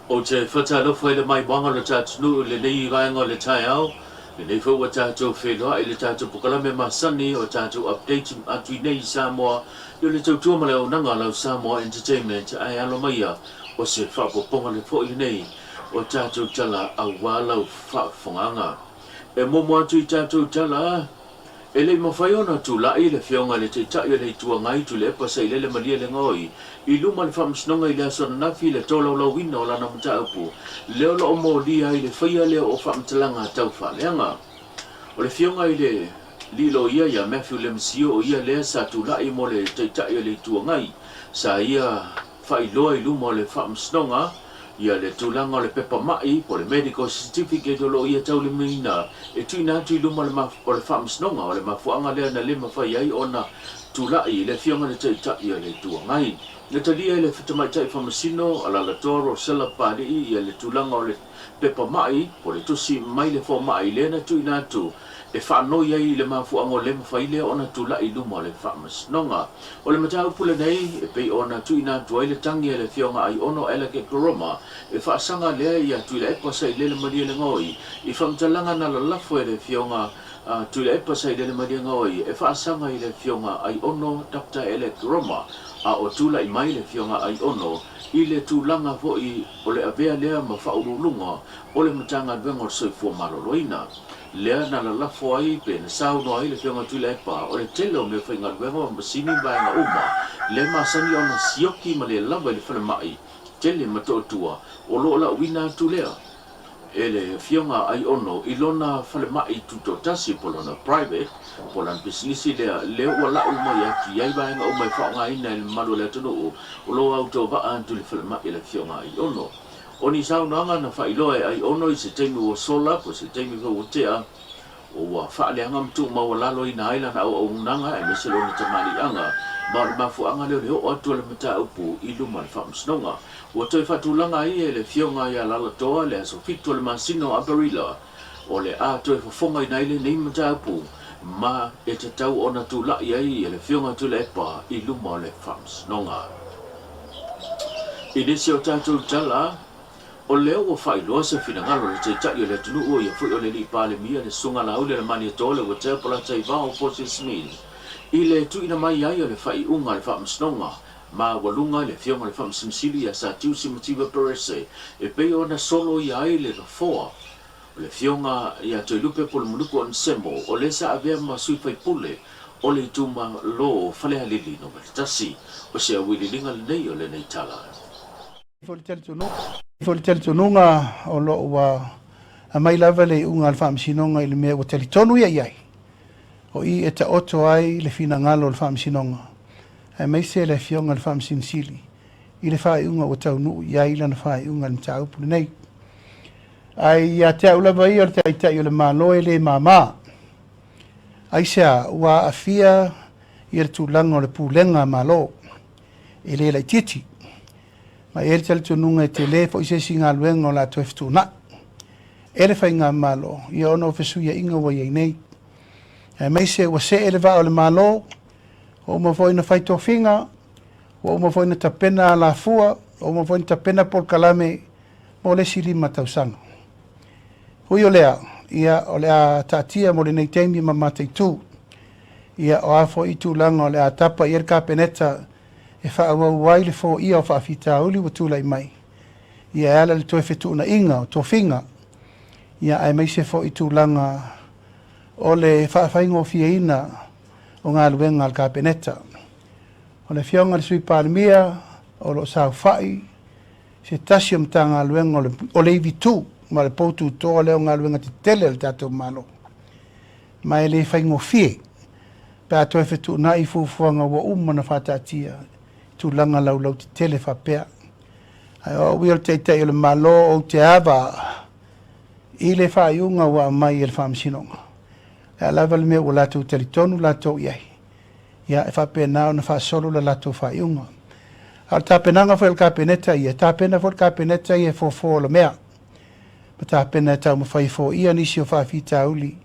Ou te fatalofa i le maimoaga o le tatou i lenei vaega o le taeao. Lenei foi ua tatou feiloai i le tatou polokalame masani o tatou update atu i nei i Samoa i o le tautua ma le auaunaga a lau Samoa Entertainment ae alo maia o se faaopoopoga le foi lenei o tatou tala aua lau faafofogaaga. E muamua atu i tatou tala. E le i mafai ona tulai le Afioga i le Taitai o le Itu Agai Tuilaepa Sailele Malielegaoi i luma o le Faamasinoga i le aso ananafi i le tolaulauina o lana mataupu lea o lo o molia ai le faia lea o faamatalaga tau faaleaga. O le Afioga i le Alii Loia ia Matthew Lemisio o ia lea sa tulai mo le Taitai o le Itu Agai sa ia faailoa i luma o le Faamasinoga ia le tulaga o le pepa ma'i po o le medical certificate o lo o ia taulimaina e tuuina atu i luma o le Faamasinoga o le mafuaaga lea na le mafai ai ona tulai i le Afioga i le Taitai o le Itu Agai. Na talia e le Tamaitai Faamasino Alalatoa Rosella Papali'i ia le tulaga o le pepa ma'i po o le tusi mai le fomai lea na tuuina atu e faanoi ai i le mafuaaga o le mafai lea ona tulai i luma o le Faamasinoga. O le mataupu lenei e pei ona tuuina atu ai le tagi a le Afioga Aiono Alec Koroma e faasaga lea ia Tuilaepa Sailele Malielegaoi i faamatalaga na lalafo e le Afioga Tuilaepa Sailele Malielegaoi e faasaga i le Afioga Aiono Doctor Alec Koroma a o tulai mai le Afioga Aiono i le tulaga foi o le avea lea ma faauluuluga o le Matagaluega o le Soifua Maloloina. Lea na lalafo ai pe na saunoa ai le Afioga Tuilaepa o le tele o meafaigaluega ma masini ma vaega uma lea masani ona sioki ma le lava i le falemai tele ma Motootua o lo o lauina atu lea e le Afioga Aiono i lona falemai tutoatasi po o lona private po o lana pisinisi lea lea ua lau mai atu i ai vaega uma e faaaogaina e le mamalu o le atunuu o lo o autovaa atu i le falemai a le Afioga Aiono. O ni saunoaga na faailoa e Aiono i se taimi ua sola po o se taimi foi ua tea, ua faaleaga ma tuumaualaloina ai lana auaunaga aemaise lona tamaliiaga, ma o le mafuaaga lea o le oo atu o le mataupu i luma o le Faamasinoga. Ua toe faatulaga ai e le Afioga ia Alalatoa le aso 7 o le masina o Aperila o le a toe fofogaina ai lenei mataupu ma e tatau ona tulai ai le Afioga Tuilaepa i luma o le Faamasinoga. I nisi o tatou tala, o lea ua faailoa se finagalo o le Taitai o le atunuu o ia foi o le Alii Palemia le Susuga Laauli Alemaniatoa le Uatea Polataivao Fosi Smith i le tuuina mai ai o le faaiuga a le Faamasinoga Maualuga i le Afioga i le Faamasino Sili ia Satiusi Mativa Perese e pei ona soloia ai le nofoa o le Afioga ia Toelupe Polemonuku Onesemo o le sa avea ma sui faipule o le itumalo o Falealili Nu.1. O se auiliiliga lenei o lenei tala. Foi le talitonuga o lo o ua aumai lava le iuga a le Faamasinoga i le mea ua talitonu ia i ai, o i e taoto ai le finagalo o le Faamasinoga, aemaise le Afioga i le Faamasino Sili i le faaiuga ua taunuu i ai lana faaiuga i le mataupu lenei. Ae ia te au lava ia o le Taitai o le Malo e le māmā. Aisea? Ua aafia ia le tulaga o le pulega a Malo e le laitiiti. Ma e i ai le talitonuga e tele foi se isi galuega o le a toe fetuunai e le Faigamalo ia ona o fesuiaiga ua i ai nei. Aemaise ua see le vaa o le Malo, ua uma foi ona fai tofiga, ua uma foi ona tapena alafua, ua uma foi ona tapena polokalame mo le isi 5 tausaga. Ui o lea, ia o le a taatia mo lenei taimi ma mataitu. Ia o a foi tulaga o le a tapa i ai le Kapeneta e faaauau ai le foia o faafitauli ua tulai mai, ia e ala i le toe fetuunaiga o tofiga, ia aemaise foi tulaga o le faafaigofieina o galuega a le Kapeneta. O le Afioga i le Sui Palemia o lo o saofai se tasi o Matagaluega o le ivitu ma le poututoa lea o galuega tetele a le tatou Malo. Ma e le faigofie pe a toe fetuunai fuafuaga ua uma ona faataatia i tulaga laulautetele faapea. Ae o au ia o le Taitai o le Malo ou te ava i le faaiuga ua aumai e le Faamasinoga. O le a lava le mea ua latou talitonu latou i ai, ia e faapena ona faasolo le latou faaiuga. A o le tapenaga foi a le Kapeneta ia, e tapena foi le Kapeneta ia e fofo o le mea, ma tapena e taumafai e foia nisi o faafitauli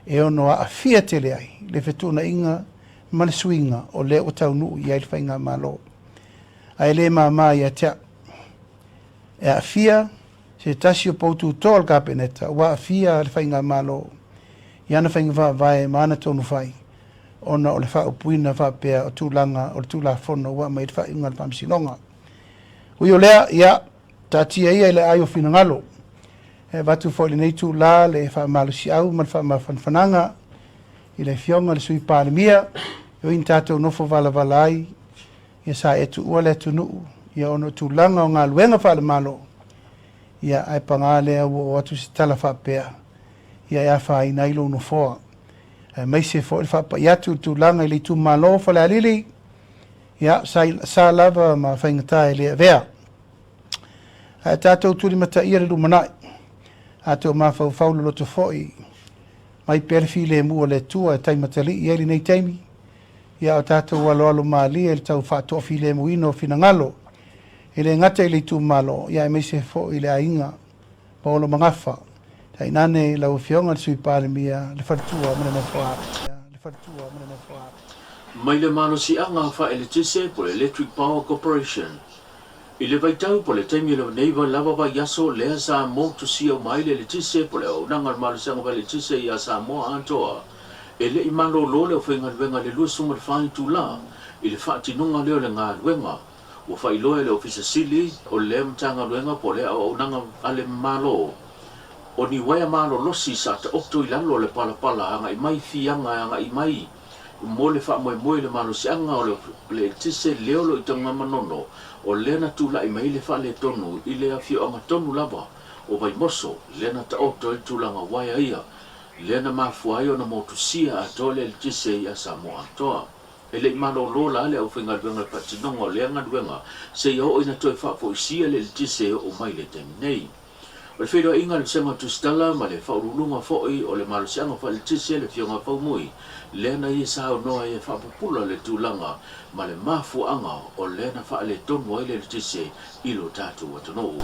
e ono aafia tele ai le fetuunaiga ma le suiga o lea ua taunuu i ai le Faigamalo. Ae le māmā ia te au. E aafia se tasi o pou tutoa o le Kapeneta, ua aafia le Faigamalo i ana faiga faavae ma ana tonu fai, ona o le faaupuina faapea o tulaga o le Tulafono ua aumai i le faaiuga a le Faamasinoga. Ui o lea, ia, taatia ia i le aai o finagalo. E avatu foi i lenei itulā le faamalosiau ma le faamafanafanaga i le Afioga i le Sui Palemia, e ui ina tatou nofo valavala ai, ia sa e tuua le atunuu, ia ona o tulaga o galuega faale-Malo, ia ae paga lea ua oo atu se tala faapea, ia e afaina ai lou nofoa. Aemaise foi le faapai atu i le tulaga i le itumalo o Falealili, ia sa, sa lava ma faigata e le avea. Ae tatou tulimataia le lumanai, a tou mafaufau loloto foi mai pea le filemu o le Atua e taimatalii ai lenei taimi, ia o tatou aloalo malie i le tau faatoafilemuina o finagalo, e le gata i le itumalo, ia aemaise foi i le aiga Paolo Magafa, tainane lau Afioga i le Sui Palemia, le faletua ma le nofo a. Mai le malosiaga faaeletise po o le Electric Power Corporation I le vaitau po o le taimi o lenei lava vaiaso lea sa motusia uma ai le eletise po o le auaunaga a le Malosiaga Faeletise ia Samoa atoa, e le i malolo le aufaigaluega i le 24 itula i le faatinoga lea o le galuega. Ua faailoa e le Ofisa Sili o lea Matagaluega po o lea auaunaga a le Malo o ni uaea malolosi sa taoto i lalo o le palapala agai mai fiaga e agai mai mo le faamoemoe i le malosiaga o le eletise lea o lo o i Tanugamanono, o lea na tulai mai le faaletonu i le afioaga tonu lava o Vaimoso, lea na taoto ai le tulaga uaea ia, lea na mafua ai ona motusia atoa le eletise ia Samoa atoa. E le i malolo la le aufaigaluega i le faatinoga o lea galuega seia oo ina toe faafoisia le eletise e oo mai i le taimi nei. O le feiloaiga a le Vasega o Tusitala ma le Faauluuluga foi o le Malosiaga Faaletise le Afioga Faumui, lea na ia saunoa ai e faapupula le tulaga ma le mafuaaga o lea na faaletonu ai le eletise i lo tatou atunuu.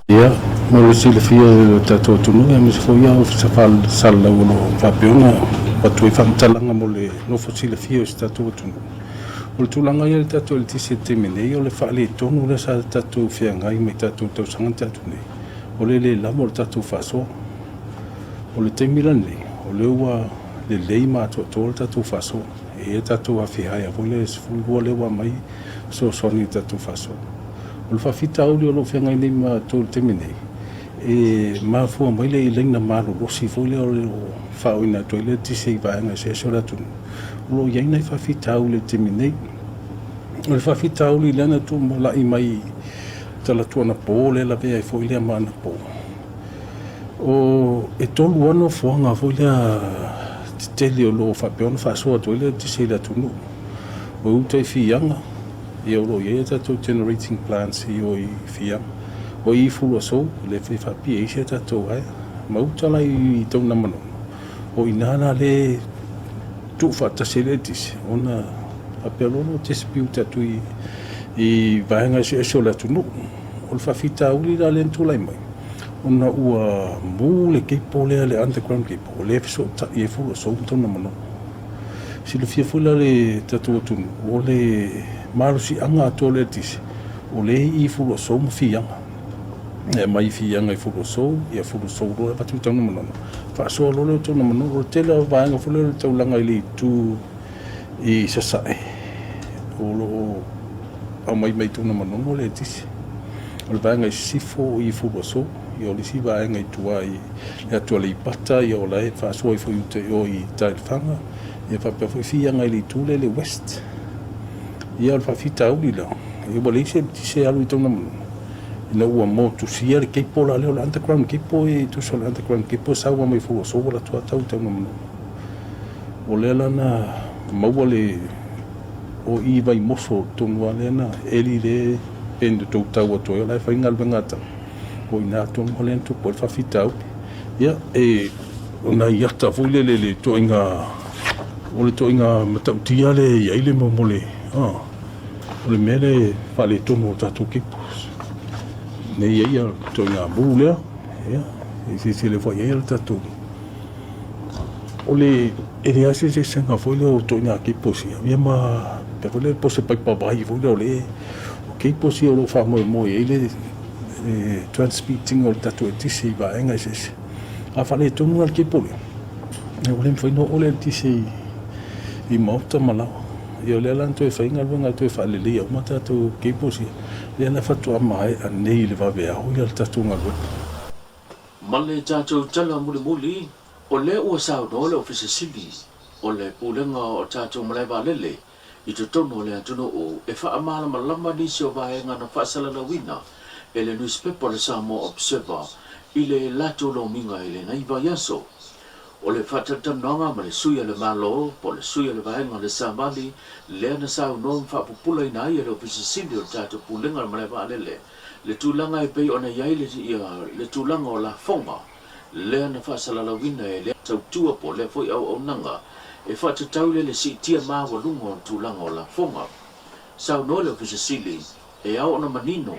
Ia, mo le silafia e lo tatou atunuu aemaise foi ia Ofisa Faasalalau o lo o faapea ona avatu ai faamatalaga mo le nofo silafia o si tatou atunuu. O le tulaga ia i le tatou eletise i le taimi nei, o le faaletonu lea sa tatou feagai mai tatou tausaga na tea atu nei, o le le lava o le tatou faasoa. O le taimi la lenei, o lea ua lelei ma atoatoa le tatou faasoa. E i ai tatou afe haea foi lea e 12 lea ua aumai fesoasoani i le tatou faasoa. O le faafitauli o lo o feagai nei ma matou i le taimi nei, e mafua mai le laina malolosi foi lea o lo o faaooina atu ai le eletise i vaega eseese o le atunuu. O lo o i ai nai faafitauli i le taimi nei. O le faafitauli lea na tumalai mai talaatu anapo lea e lavea ai foi lea ma anapo. O e tolu lava nofoaga foi lea tetele o lo o faapea ona faasoa atu ai le eletise i le atunuu. O uta i Fiaga, ia o lo o i ai a tatou generating plants i o i Fiaga. O i i Fuluasou, lea foi e faapipii ai isi a tatou aea. Ma uta la i Taunamanono, o i ina la lea e tuufaatasi ai le eletise ona faapea loa lea o distribute atu i vaega eseese o le atunuu. O le faafitauli la lea na tulai mai, ona ua mu le cable lea, le underground cable, o lea e fesootai ai Fuluasou ma Taunamanono. Silafia foi la le tatou atunuu, o le malosiaga atoa o le eletise, o lea e i i Fuluasou ma Fiaga. E aumai i Fiaga i Fuluasou, ia Fuluasou loa e avatu i Tanugamanono, faasoa loa lea o Tanugamanono. O le tele lava o vaega foi lea o le taulaga i le itu i Sasae, o lo o aumai mai Tanugamanono le eletise. O le vaega i Sisifo o i Fuluasou, ia o le isi vaega i tua i le atu Aleipata, ia o la e faasoa ai foi i uta i o i Taelefaga, ia faapea foi Fiaga i le itu lea i le west. Ia o le faafitauli la, ia ua leai se eletise e alu i Tanugamanono, ina ua motusia le cable la lea o le underground cable e tusa o le underground cable e sau lava mai Fuluasou alu atu lava tau i Tanugamanono. O lea la na maua le o i Vaimoso tonu lava lea na eli le pe na tou tau atu ai o la e fai galuega a tau. O i ina tonu lava lea na tupu ai le faafitauli. Ia, e o nai ata foi lele le ituaiga o le ituaiga matautia lea e i ai le mo le o le mea lea e faaletonu o tatou cables. Nei i ai le ituaiga mu lea, ia, e silasila foi i ai le tatou o le e leai se eseesega foi lea o ituaiga cables ia, ia ma mea foi lea po o se paipa vai foi lea o le o cables ia o lo o faamoemoe i ai le transmit ina o le tatou eletise i vaega eseese. A faaletonu la le cable lea, ia ua le mafai ona oo le eletise i maota ma laoa. Ia o lea la na toe fai galuega e toe faaleleia uma tatou cables ia, lea la faatoa maea nei i le vaveao le tatou galuega. Ma le tatou tala mulimuli, o lea ua saunoa le Ofisa Sili o le Pulega o tatou malae vaalele i totonu o le atunuu e faamalamalama nisi o vaega na faasalalauina e le nusipepa o le Samoa Observer i le latou lomiga i lenei vaiaso. O le faatalatalanoaga ma le sui a le Malo po o le sui o le vaega o le Savali lea na saunoa ma faapupulaina ai e le Ofisa Sili o le tatou Pulega o le Malae Vaalele le tulaga e pei ona i ai le tulaga o lafoga lea na faasalalauina e lea tautua po o lea foi auaunaga e faatatau lea le siitia maualuga o le tulaga o lafoga. Saunoa le Ofisa Sili e ao ona manino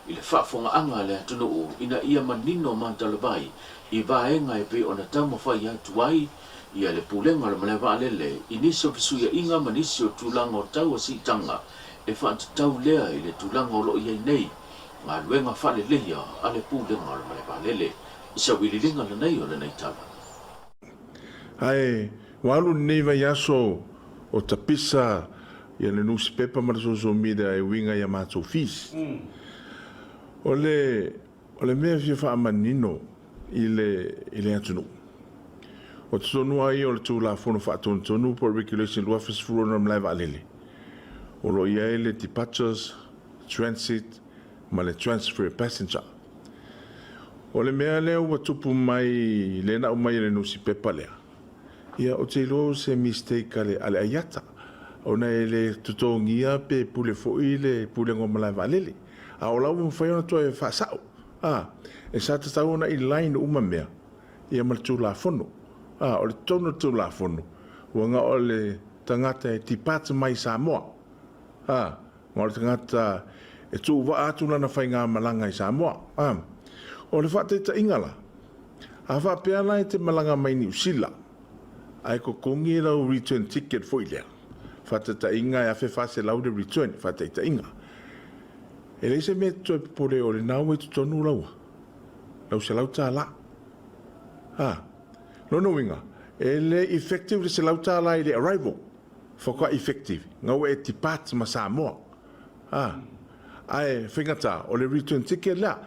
i le faafogaaga a le atunuu ina ia manino matalavai i vaega e pei ona taumafai atu ai ia le Pulega o le Malae Vaalele i nisi o fesuiaiga ma nisi o tulaga o tau o siitaga e faatatau lea i le tulaga o lo o i ai nei galuega faaleleia a le Pulega o le Malae Vaalele i sauiliiliga lenei o lenei tala. Ae ua alu lenei vaiaso o tapisa ia le nusipepa ma le social media e uiga i a matou fees. O le o le mea e fia faamanino i le i le atunuu, o totonu lava ia o le Tulafono Faatonutonu po o le Regulation 2016 o le Malae Vaalele, o lo o i ai le departures, transit ma le transfer passenger. O le mea lea ua tupu mai lea na aumai e le nusipepa lea, ia ou te iloa o se mistake a le a le IATA ona e le totogia pe pule foi le Pulega o Malae Vaalele. A o la ua mafai ona toe faasao, a, e sa tatau ona i line uma mea ia ma le Tulafono. A, o le totonu o le Tulafono, ua na o le tagata e depart mai Samoa, a, Ma o le tagata e tuuvaa atu lana faigamalaga i Samoa. A. O le faataitaiga la, a faapea la e te malaga mai Niu Sila, ae totogi lau return ticket foi lea, faataitaiga e $1,400 le return, faataitaiga. E leai se mea e te toe popole o lena ua i totonu lau lau $100. A. Lona uiga, e le effective le $100 i le arrival. Faatoa effective na ua e depart ma Samoa a ae faigata o le return ticket lea.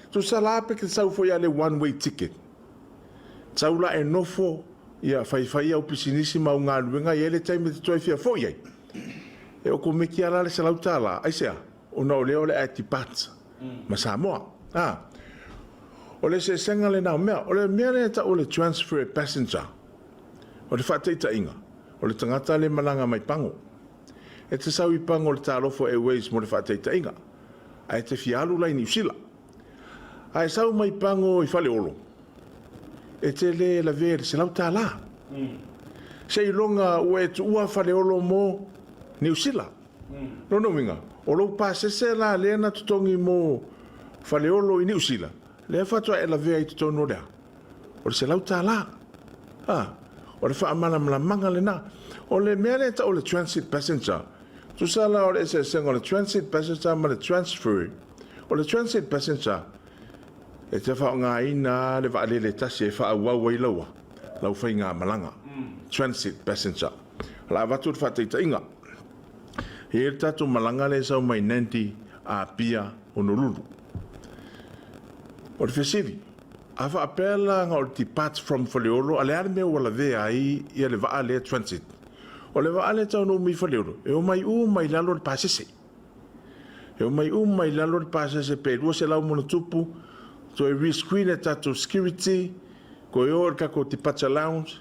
Tusa la pe te sau foi a le one way ticket sau la e nofo ia faifai au pisinisi ma au galuega i ai le taimi e te toe fia foi ai e okomeki a la le $100 aisea? Ona o lea o le a e depart ma Samoa a. O le eseesega lena o mea. O le mea lea e tau o le transfer passenger o le faataitaiga O le tagata le malaga mai Pago. E te sau i Pago le Talofa Airways mo le faataitaiga, ae te fia alu la i Niu Sila. A e sau mai Pago i Faleolo, e te le lavea i le $100. Seiloga ua e tuua Faleolo mo Niu Sila. Lona uiga, o lou pasese la lea na totogi mo Faleolo i Niu Sila, lea faatoa e lavea i totonu o le a? O le $100. A, o le faamalamalamaga lena. O le mea lea e tau o le transit passenger, tusa la o le eseesega o le transit passenger ma le transfer. O le transit passenger, e te faaaogaina lava le vaalele e tasi e faaauau ai lau lau faigamalaga, transit passenger. O le a avatu le faataitaiga. E i ai le tatou malaga lea e sau mai Nandi, Apia, Honolulu. O le fesili, A faapea la na o le depart from Faleolo, a le a le mea ua lavea ai ia le vaa lea transit? O le vaa lea e taunuu mai i Faleolo, e omai uma i lalo le pasese. E omai uma i lalo le pasese pe 200 ma ona tupu, toe rescreen e tatou security, toe o i le tatou departure lounge,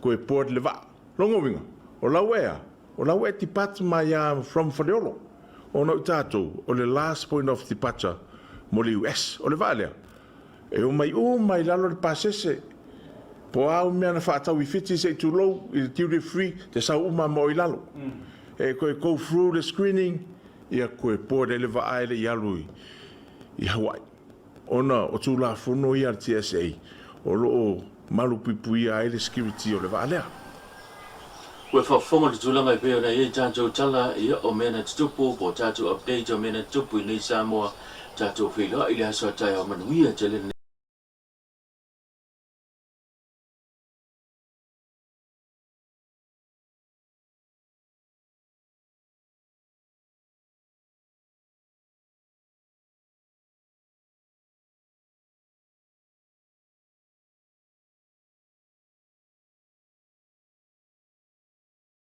toe board le vaa. Lona uiga, o la ua e a? O la ua e depart mai a from Faleolo. Ona o i tatou, o le last point of departure mo le US. O le vaa lea, E omai uma i lalo le pasese, po o a mea na faatau i Fiti se i tulou i le duty free, te sau uma ma o i lalo. E toe go through le screening, ia toe board ai le vaa e le i alu i Hawaii. Ona o Tulafono ia a le TSA o lo o malupuipuia ai le security o le vaa lea. Ua faafofoga le tulaga e pei ona i ai tatou tala, ia, o mea na tutupu, po o tatou update o mea na tutupu i nei Samoa Tatou feiloai i le aso a taeao manuia tele.